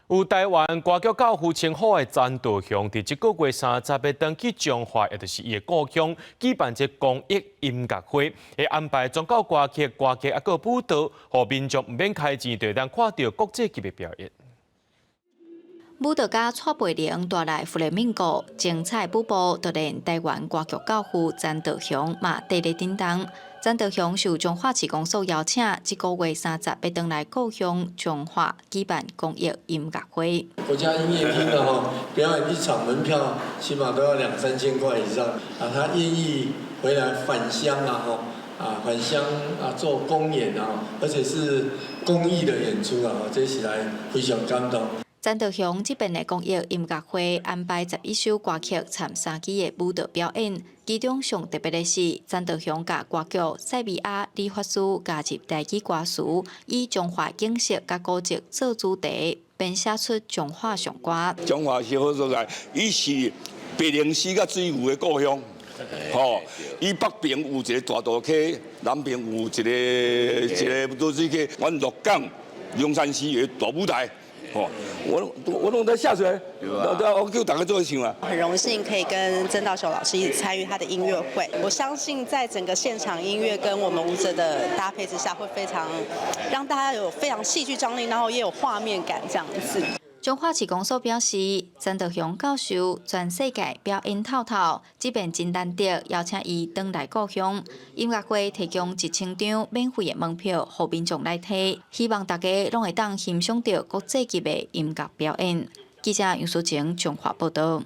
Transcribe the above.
有台灣歌劇教父稱號的曾道雄，佇這個月30欲轉去彰化，也就是伊的故鄉，舉辦這公益音樂會，會安排宗教歌曲、歌劇抑閣舞蹈，予民眾毋免開錢，就會當看著國際級的表演。舞蹈家蔡培玲帶來弗雷明哥精彩舞步，就連台灣歌劇教父曾道雄嘛佇咧頂檔。曾道雄受彰化市公所邀請，這個月30欲轉來故鄉彰化舉辦公益音樂會。國家音樂廳的吼表演一場門票起碼都要兩三千塊以上啊，他願意回來返鄉啊吼啊返鄉啊做公演啊，而且是公益的演出啊，這實在非常感動。曾道雄這擺的公益音樂會安排11首歌曲摻三支的舞蹈表演，其中上特別的是曾道雄共歌劇《賽維亞理髮師》加入台語歌詞，以彰化景色佮古蹟做主題，編寫出彰化頌歌。彰化是好所在，伊是白靈絲佮水牛的故鄉。吼，伊北爿有一個大肚溪，南爿有一個濁水溪，阮鹿港龍山寺有大舞台。哦，我攏在下水，我叫大家做唱啊。很榮幸可以跟曾道雄老師一起參與他的音樂會，我相信在整個現場音樂跟我們舞者的搭配之下，會非常讓大家有非常戲劇張力，然後也有畫面感這樣子。彰化市公所表示，曾道雄教授全世界表演透透，這擺真難得邀請伊轉來故鄉。音樂會提供1000張免費的門票，予民眾來提，希望大家攏會當欣賞著國際級的音樂表演。記者楊淑晴彰化報道。